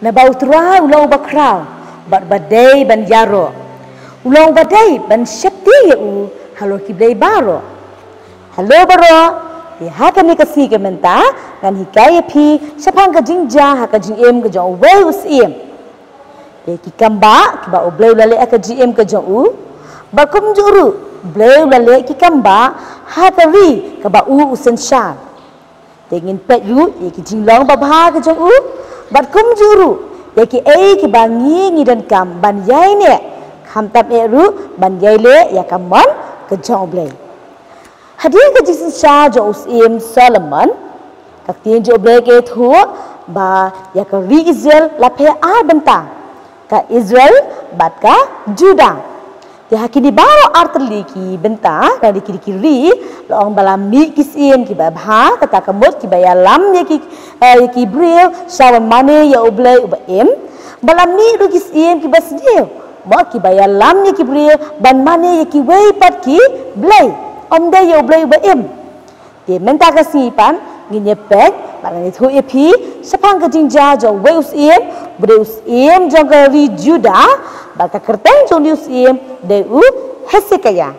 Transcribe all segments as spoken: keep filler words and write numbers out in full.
Naba U Trai u long uba khraw bad uba dei ban ïaroh. U long uba dei ban sheptieng ïa u halor ki blei baroh. Hello baroh, te ha kane ka sngi ka mynta ngan hikai ïa phi shaphang ka jingjia ha ka jingim ka jong uwei u syiem. Te ki kam ba kiba U Blei u la leh ha ka jingim ka jong u, bad kumjuh ruh U Blei u la leh ki kam ba ha ka ri kaba u u synshar. Te ngin peit ruh ïa ki jinglong babha ka jong u, bad kumjuh ruh ïa kiei kiba ngi ngi donkam ban ïai neh, khamtam eh ruh ban ïai leh ïa ka mon ka jong U Blei. Hadien ka jingsynshar jong u syiem Solomon, ka ktien jong U Blei ka ïathuh ba ïa ka ri Israel la pher ar bynta, ka Israel bad ka Judah. Te ha kine baroh ar tylli ki bynta, lane ki, ki ri, la ong ba la mih ki syiem kiba bha, kata ka mut kiba ïalam ïa ki, eh, ïa ki briew sha ban mane ïa U Blei uba im. Ba la mih ruh ki syiem kiba sniew, mo, kiba ïalam ïa ki briew ban mane ïa kiwei pat ki blei, ym dei ïa U Blei uba im. Te mynta ka sngi pat ngin ïa peit bad ngan ïathuh ïa phi shaphang ka jingjia jong uwei u syiem, uba dei u syiem jong ka ri Judah, bad ka kyrteng jong une u syiem dei u Hesekiah.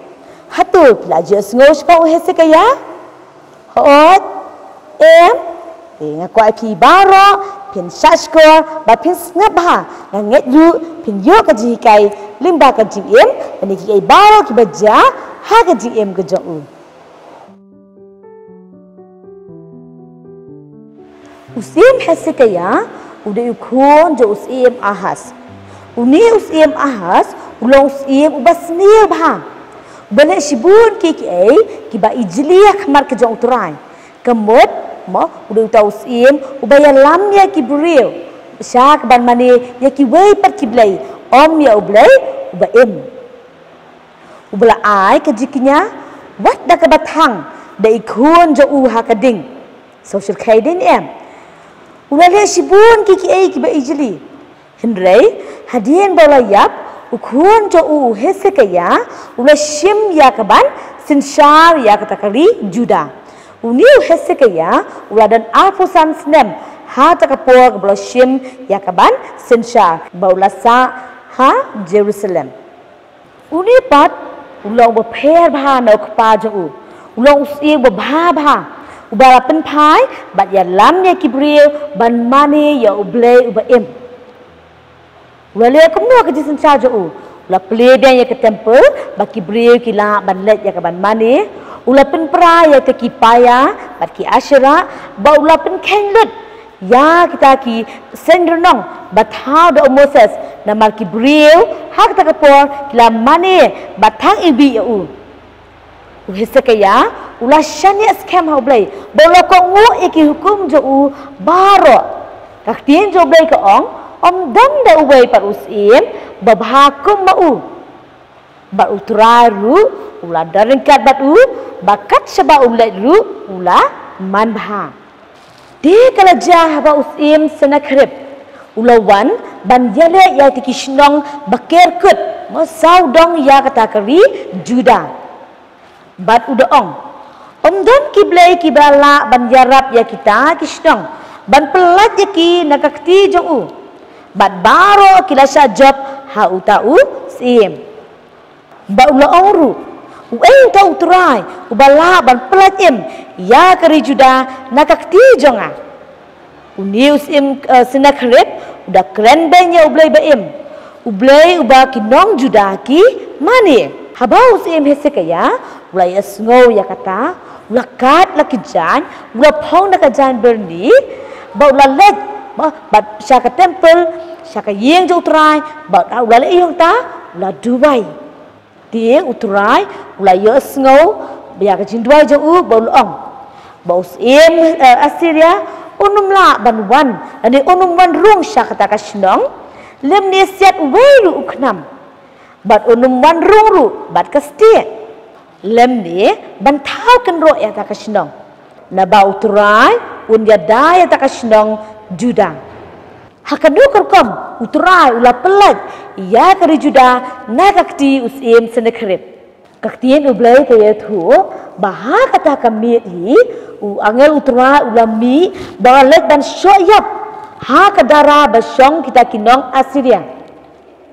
Hato phi la ju ïohsngew shaphang u Hesekiah? Hooid, em? Te nga kwah ïa phi baroh phin shahshkor bad phin sngap bha, nga ngeit ruh phin ïoh ka jinghikai lyngba ka jingim, lane kiei baroh kiba jia ha ka jingim ka jong u. U syiem Hesekiah u dei u khun jong u syiem Ahaz. Une u syiem Ahaz u long u syiem uba sniew bha, uba leh shibun kiei kiei kiba ijli ha khmat ka jong U Trai. Ka mut, mo, u dei uta u syiem uba ïalam ïa ki briew sha ka ban mane ïa kiwei pat ki blei, ym ïa U Blei uba im. Uba la ai ka jingkñia wat da kaba thang da i khun jong u ha ka ding. Sngewsih khie dei ne em? U la leh shibun ki kiei kiba ijli. Hynrei hadien ba u la ïap, u khun jong u, u Hesekiah, u la shim ïa ka ban synshar ïa kata ka ri Judah. Une u Hesekiah u la don arphew san snem ha kata ka por kaba u la shim ïa ka ban synshar, ba u la sah ha Jerusalem. Une pat u long uba pher bha na u kpa jong u. U long u syiem uba bha bha, uba la pynphai bad ïalam ïa ki briew ban mane ïa U Blei uba im. U la leh kumno ka jingsynshar jong u? U la plie biang ïa ka templ ba ki briew ki lah ban leit ïa ka ban mane. U la pynpra ïa kita ki paia bad ki Asherah, bad u la pynkheiñ lut ïa kita ki seng rnong ba thaw da u Moses, namar ki briew ha kata ka por ki la mane bad tang iwbih ïa u. U Hesekiah u la shaniah skhem ha U Blei bad u la kohnguh ïa ki hukum jong u baroh. Ka ktien jong U Blei ka ong, ym don da uwei pat u syiem ba bha kum ma u. Bad U Trai ruh u la don ryngkat bad u, bad kat shaba u leit ruh u la manbha. Te ka la jia haba u syiem Sennakherib u la wan ban ïaleh ïa kita ki shnong ba ker kut, mo, sawdong ïa kata ka ri Judah. Bad u da ong, ym don ki blei kiba lah ban ïarap ïa kita ki shnong, ban pyllait ïa ki na ka kti jong u. Bad baroh ki la shah jop ha uta u syiem. Bad u la ong ruh, uei uta U Trai uba lah ban pyllait im ïa ka ri Judah na ka kti jong nga? Une u syiem, eh, Sennakherib u da kren beiñ ïa U Blei ba im, U Blei uba ki nong Judah ki mane. Haba u syiem Hesekiah u la ïohsngew ïa kata, u la kat la ki jaiñ, u la phong na ka jaiñbyrni, bad u la leit, bad, bad sha ka templ, sha ka ïing jong U Trai, bad u la leit ïa u ta, u la duwai. Te U Trai u la ïohsngew ïa ka jingduwai jong u, bad u la ong ba u syiem, eh, Assyria un ym lah ban wan, lane un ym wan rung sha kata ka shnong, lymne siat uwei ruh u khnam. Bad un ym wan rung ruh bad ka stieh, lymne ban thaw kynroh ïa kata ka shnong. Naba U Trai un ïada ïa kata ka shnong Judah. Ha kano ka rukom U Trai u la pyllait ïa ka ri Judah na ka kti u syiem Sennakherib? Ka ktien U Blei ka ïathuh ba ha kata ka miet hi u angel U Trai u la mih bad u la leit ban shoh ïap Ha ka dara ba shong kita ki nong Assyria.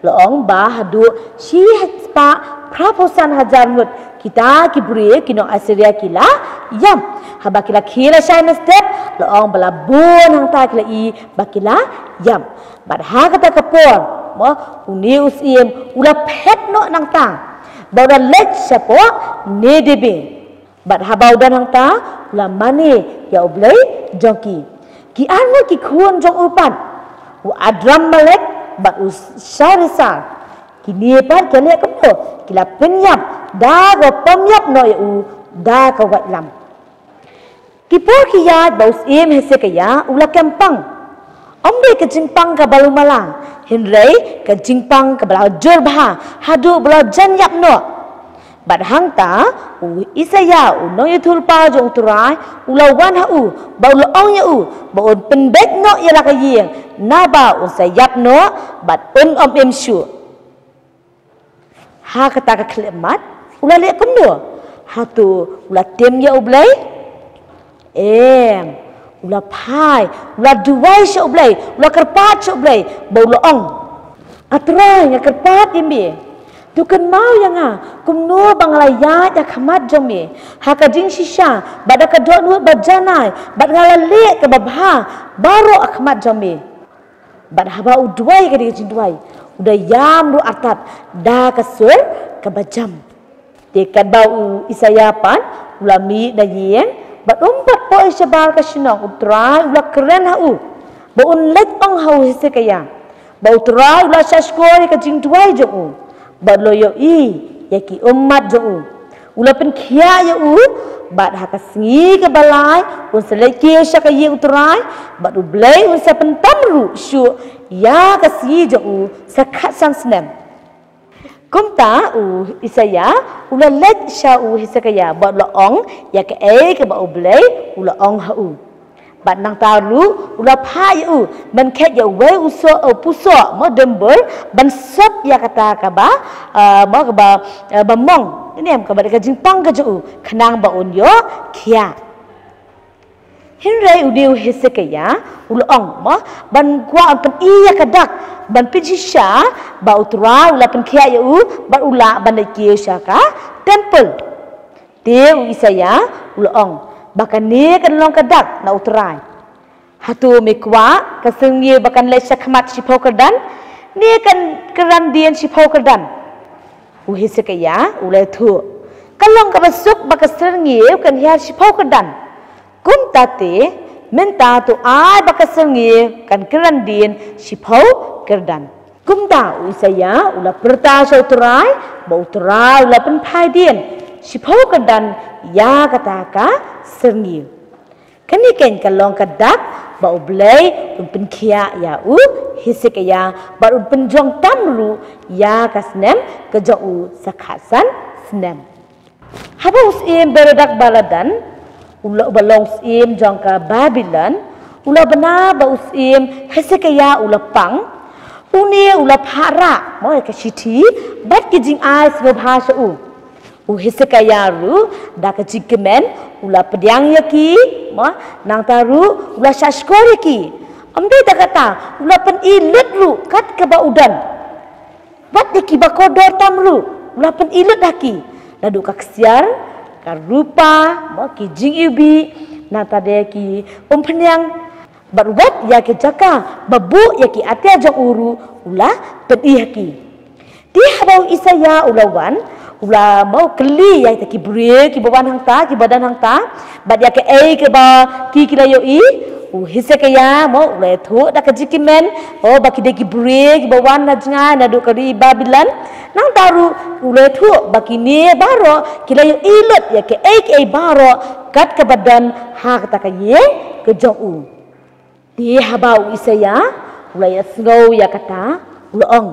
La ong ba haduh shispah phra phew san hajar ngut kita ki briew ki nong Assyria ki la ïap. Haba ki la khie lashai mynstep, la ong ba la bun hangta ki la i ba ki la ïap. Bad ha kata ka por, mo, une u syiem u la phet noh nangta, ba u la leit shapoh Ninive. Bad haba u don hangta, u la mane ïa U Blei jong ki. Ki arngut ki khun jong u pat, u Adrammelek bad u Shareser. Kine pat ki la leh kumno? Ki la pynïap da ka pynïap noh ïa u da ka waitlam. Ki por ki ïaid ba u syiem Hesekiah u la kem pang. Ym dei ka jingpang kaba lumala, hynrei ka jingpang kaba la jur bha haduh ba la jan ïap noh. Bad hangta u Isaiah u nongïathuhlypa jong U Trai u la wan ha u, ba u la ong ïa u ba un pynbeit noh ïa la ka ïing, naba un sa ïap noh bad un ym im shuh. Ha kata ka khyllipmat u la leh kumno? Hato u la tim ïa U Blei? Em, u la phai, u la duwai sha U Blei, u la kyrpad sha U Blei, ba u la ong, A Trai, nga kyrpad ïa me, to kynmaw ïa nga kumno ba nga la ïaid ha khmat jong me ha ka jingshisha bad ha ka dohnud ba janai, bad nga la leh kaba bha baroh ha khmat jong me. Bad haba u duwai ka dei ka jingduwai, u da ïam ruh artat da ka sur kaba jam. Te katba u Isaiah pat u la mih na ïing bad um pat poi shabar ka shnong, U Trai u la kren ha u ba un leit ong ha u Hesekiah ba U Trai u la shahshkor ïa ka jingduwai jong u, bad u la ïohi ïa ki ummat jong u. U la pynkhiah ïa u, bad ha ka sngi kaba lai un sa leit kiew sha ka ïing U Trai, bad U Blei un sa pyntam ruh shuh ïa ka sngi jong u sa khatsan snem. Kumta u Isaiah u la leit sha u Hesekiah bad u la ong ïa kaei kaba U Blei u la ong ha u. Bad nangta ruh u la phah ïa u ban khet ïa uwei u soh, u pusoh, mo, dembur, ban sop ïa kata kaba, ah, mo, kaba, ah, ba mong, ne em, kaba dei ka jingpang ka jong u, khnang ba un ïoh khiah. Hynrei une u Hesekiah u la ong, mo, ban kwah ban pyni ïa ka dak ban pynshisha ba U Trai u la pynkhiah ïa u bad u lah ban leit kiew sha ka temple. Te u Isaiah u la ong ba kane kan long ka dak na U Trai. Hato me kwah ka syrngiew ba kan leit sha khmat shiphew kyrdan, ne kan kyrdan dien shiphew kyrdan? U Hesekiah u la ïathuh, ka long kaba suk ba ka syrngiew kan hiar shiphew kyrdan. Kumta te, mynta to ai ba ka syrngiew kan kyrdan dien shiphew kyrdan. Kumta u Isaiah u la pyrta sha U Trai, ba U Trai u la pynphai dien shiphew kyrdan ïa kata ka syrngiew. Kane keiñ ka long ka dak ba U Blei un pynkhiah ïa u Hesekiah, bad un pynjong tam ruh ïa ka snem ka jong u sa khatsan snem. Haba u syiem Berodach Baladan, u la, uba long syiem jong ka Babilon, u la bna ba u syiem Hesekiah u la pang, une u la phah rah, mo, ïa ka shithi bad ki jingai sngewbha sha u. U Hesekiah ruh da ka jingkmen u la pdiang ïa ki, mo, nangta ruh u la shahshkor ïa ki. Ym dei tang kata, u la pyni lut ruh kat kaba u don. Wat ïa kiba kordor tam ruh u la pyni lut ha ki. Naduh ka ksiar, ka rupa, mo, ki jingiwbih, nangta de ki umphniang. Bad wat ïa ki jaka ba buh ïa ki atiar jong u ruh u la pyni ha ki. Te haba u Isaiah u la wan, u la, mo, kylli ïa kita ki briew kiba wan hangta, kiba don hangta, bad ïa kaei kaba ki, ki la ïohi. U Hesekiah, mo, u la ïathuh da ka jingkmen, o, ba ki dei ki briew kiba wan na jngai naduh ka ri Babilon. Nangta ruh u la ïathuh ba kine baroh ki la ïohi lut ïa kaei kaei baroh kat kaba don ha kata ka ïing ka jong u. Te haba u Isaiah u la ïohsngew ïa kata, u la ong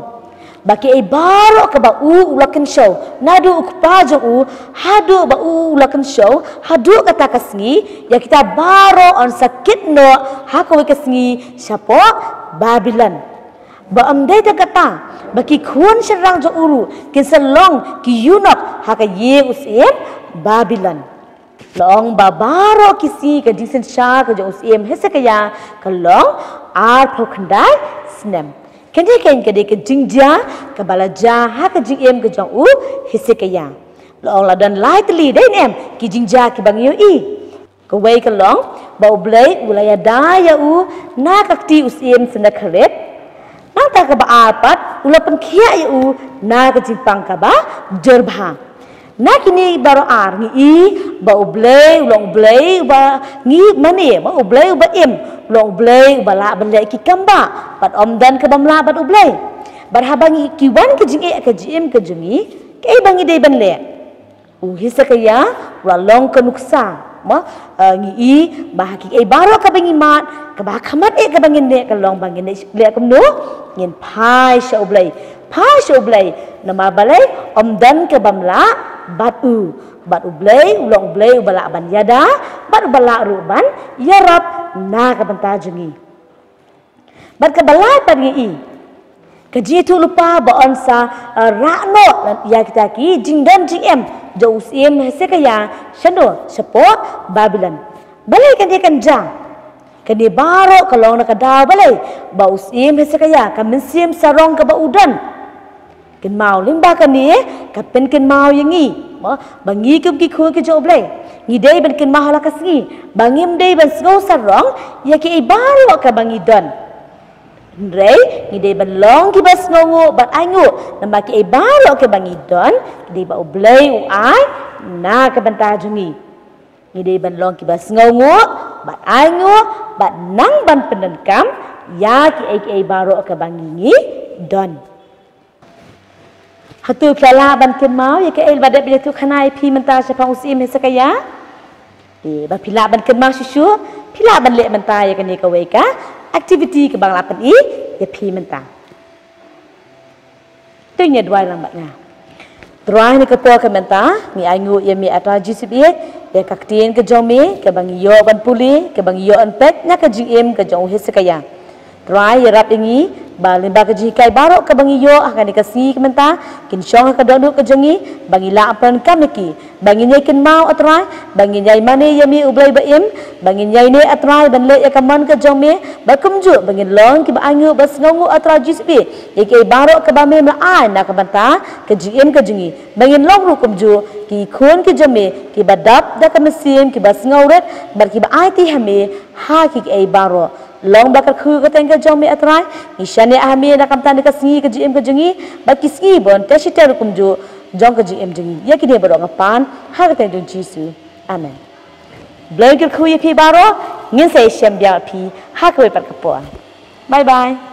ba kiei baroh kaba u, u la kynshew naduh u kpa jong u, haduh ba u, u la kynshew haduh kata ka sngi, ïa kita baroh yn sa kit noh ha kawei ka sngi shapoh Babilon. Ba ym dei tang kata, ba ki khun shynrang jong u ruh kin sa long ki eunuch ha ka ïing u syiem Babilon. La ong ba baroh ki sngi ka jingsynshar ka jong u syiem Hesekiah ka long Arphew khyndai snem. Kane ka dei ka jingjia kaba la jia ha ka jingim ka jong u Hesekiah. La ong la don lai tylli, dei ne em, ki jingjia kiba ngi ïohi. Kawei ka long ba U Blei u la ïada ïa u na ka kti u syiem Sennakherib. Nangta kaba ar pat u la pynkhiah ïa u na ka jingpang kaba jur bha. Na kine baroh ar ngi i ba U Blei u long U Blei uba ngi mane, ba U Blei uba im, u long U Blei uba lah ban leh ki kam ba, bad ym don kaba mlah bad U Blei. Bad haba ngi ki wan ka jingeh ha ka jingim ka jong ngi, kaei ba ngi dei ban leh? U Hesekiah u la long ka nuksa, mo, eh, ngi i ba ha kiei baroh kaba ngi mad, kaba ha khmat eh kaba ngin leh ka long ba ngin leh kumno, ngin phai sha U Blei. Phai sha U Blei, namar balei? Ym don kaba mlah bad u. Bad U Blei u long U Blei uba lah ban ïada, bad uba lah ruh ban ïarap na ka bynta jong ngi. Bad kaba lai pat ngi i ka jingïathuhlypa ba yn sa, eh, rah noh ïa kita ki jingdon jingem jong u syiem Hesekiah, shano? Shapoh Babilon. Balei kane kan jia? Kane baroh ka long na ka daw balei? Ba u syiem Hesekiah, ka mynsiem sarong kaba u don, kynmaw lyngba kane ka pynkynmaw ïa ngi, mo, ba ngi kum ki khun ki jong U Blei ngi dei ban kynmaw ha la ka sngi ba ngim dei ban sngew sarong ïa kiei baroh kaba ngi don. Hynrei ngi dei ban long kiba sngewnguh bad ainguh, namar kiei baroh kiba ngi don ki dei ba U Blei u ai na ka bynta jong ngi. Ngi dei ban long kiba sngewnguh bad ainguh bad nang ban pyndonkam ïa kiei kiei baroh kaba ngi ngi don. Hato phi lah ban kynmaw ïa kaei ba dep ïathuh khana ïa phi mynta shaphang u syiem Hesekiah? Te ba phi lah ban kynmaw shuh shuh, phi lah ban leh mynta ïa kane kawei ka activity kaba nga la pyni ïa phi mynta. To ngin ïa duwai lang bad nga. Trai, ha kane ka por ka mynta ngi ainguh ïa me, A Trai Jisu, ïa ka ktien ka jong me kaba ngi ïoh ban pule, kaba ngi ïoh ban peit na ka jingim ka jong u Hesekiah. Trai, ïarap ïa ngi ba lyngba ka jinghikai baroh kaba ngi ïoh ha kane ka sngi ka mynta, kin shong ha ka dohnud ka jong ngi, ba ngi lah pyndonkam ïa ki, ba ngin ïai kynmaw, A Trai, ba ngin ïai mane ïa me U Blei ba im, ba ngin ïai neh, A Trai, ban leh ïa ka mon ka jong me, ba kumjuh ba ngin long kiba ainguh ba sngewnguh, A Trai Jisu, ïa kiei baroh kaba me la ai na ka bynta ka jingim ka jong ngi, ba ngin long ruh kumjuh ki khun ki jong me kiba dap da ka mynsiem, kiba sngewrit bad kiba aiti ha me ha kiei baroh. Long ba kyrkhu ka kyrteng ka jong me, A Trai. Ngi shaniah ha me na ka bynta kane ka sngi ka jingim ka jong ngi bad ki sngi ban tei shi tei ruh kumjuh jong ka jingim jong ngi. Ïa kine baroh nga pan ha ka kyrteng jong Jisu. Amen. Blei kyrkhu ïa phi baroh. Ngin sa ïashem biang ïa phi ha kawei pat ka por. Bye bye.